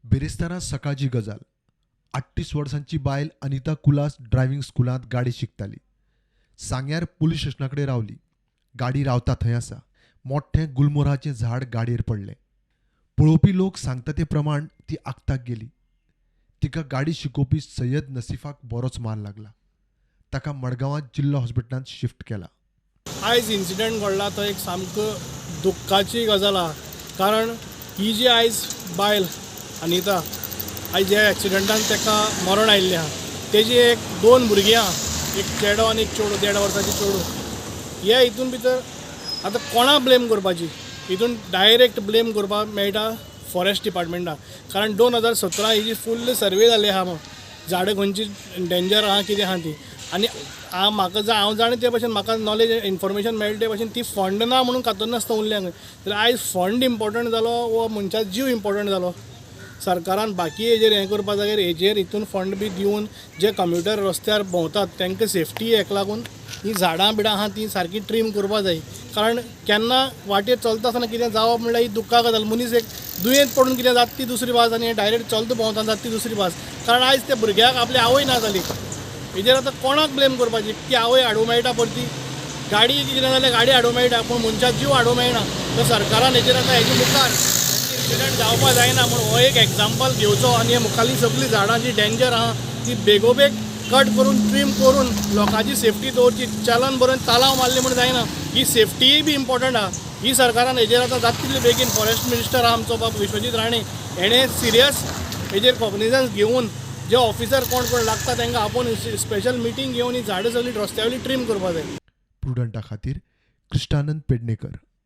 बिरेस्तारा सकाळची गजाल. 38 वर्सांची बायल अनिता कुलास ड्रायव्हिंग स्कुलांत गाडी शिकताली. सांग्यार पुलीस स्टेशना कडेन रावली. गाडी रावता थंय आसा मोठें गुलमोहराचें झाड गाडयेर पडलें. पळोवपी लोक सांगता ते प्रमाण ती आक्ताक गेली. तिका गाडी शिकोवपी सय्यद नसिफाक बरोच मार लागला. ताका मडगांवां जिल्लो हॉस्पिटलांत शिफ्ट केला. आयज इन्सिडंट घडला तो एक सामको दुख्खाची गजाल आहा, कारण ही जी आयज बायल अनिता आयज ह्या एक्सिडंटान ताका मरण आयिल्लें आहा. तेजी एक दोन भुरगीं आहा, एक चेडो आनी एक चेडूं, 1.5 वर्साची चेडूं. ह्या हितून भितर आतां कोणा ब्लेम करपाची? हितून डायरेक्ट ब्लेम करपाक मेळटा फॉरेस्ट डिपार्टमेंटाक, कारण 2017 ही जी फुल्ल सर्वे जाल्ली आहा, झाडां खंयची डेंजर आहा कितें आहा ती, आनी म्हाका हांव जाणा ते भशेन म्हाका नॉलेज इन्फॉर्मेशन मेळटा ते भशेन ती फंड ना म्हणून कातरना नासतना उरल्या. जाल्यार आयज फंड इम्पोर्टंट जालो वो मनशाचो जीव इम्पोर्टंट जालो? सरकारान बाकी हेजेर हें करपा जाग्यार हेजेर हितून फंड बी दिवन जे कम्युटर रस्त्यार भोंवतात तांकां सेफ्टी हेका लागून ही झाडां बिडां आहा ती सारकी ट्रीम करपा जाय, कारण केन्ना वाटेर चलता आसतना कितें जावप म्हणल्यार ही दुख्खा गजाल. मनीस एक दुयेंत पडून कितें जाता ती दुसरी बाज, आनी डायरेक्ट चलता भोंवतना जाता ती दुसरी बाज, कारण आयज त्या भुरग्याक आपली आवय ना जाली. हेजेर आतां कोणाक ब्लेम करपाची? ती आवय हाडूंक मेळटा परती, गाडी कितें जाल्यार गाडी हाडूंक मेळटा, पूण मनशाचो जीव हाडूंक मेळना. तर सरकारान हेजेर आतां हेजे मुखार इन्सिडंट जावपा जायना म्हूण हो एक एग्जाम्पल घेवचो आनी हे मुखारली सगळीं झाडां जी डेंजर आहा ती बेगोबेग कट करून ट्रीम करून लोकांची सेफ्टी दवरची. चलन बरोवन तालांव मारली म्हूण जायना, ही सेफ्टीय बी इम्पोर्टंट आहा. ही सरकारान हेजेर आतां जाता तितले बेगीन फॉरेस्ट मिनिस्टर आहा आमचो बाब विश्वजीत राणे, हेणें सिरियस हेजेर कॉग्निजन्स घेवन जे ऑफिसर कोण कोण लागता तांकां आपोवन स्पेशल मिटींग घेवन ही झाडां सगळीं रस्त्या वयली ट्रीम करपा जाय. प्रुडंटा खातीर कृष्णानंद पेडणेकर.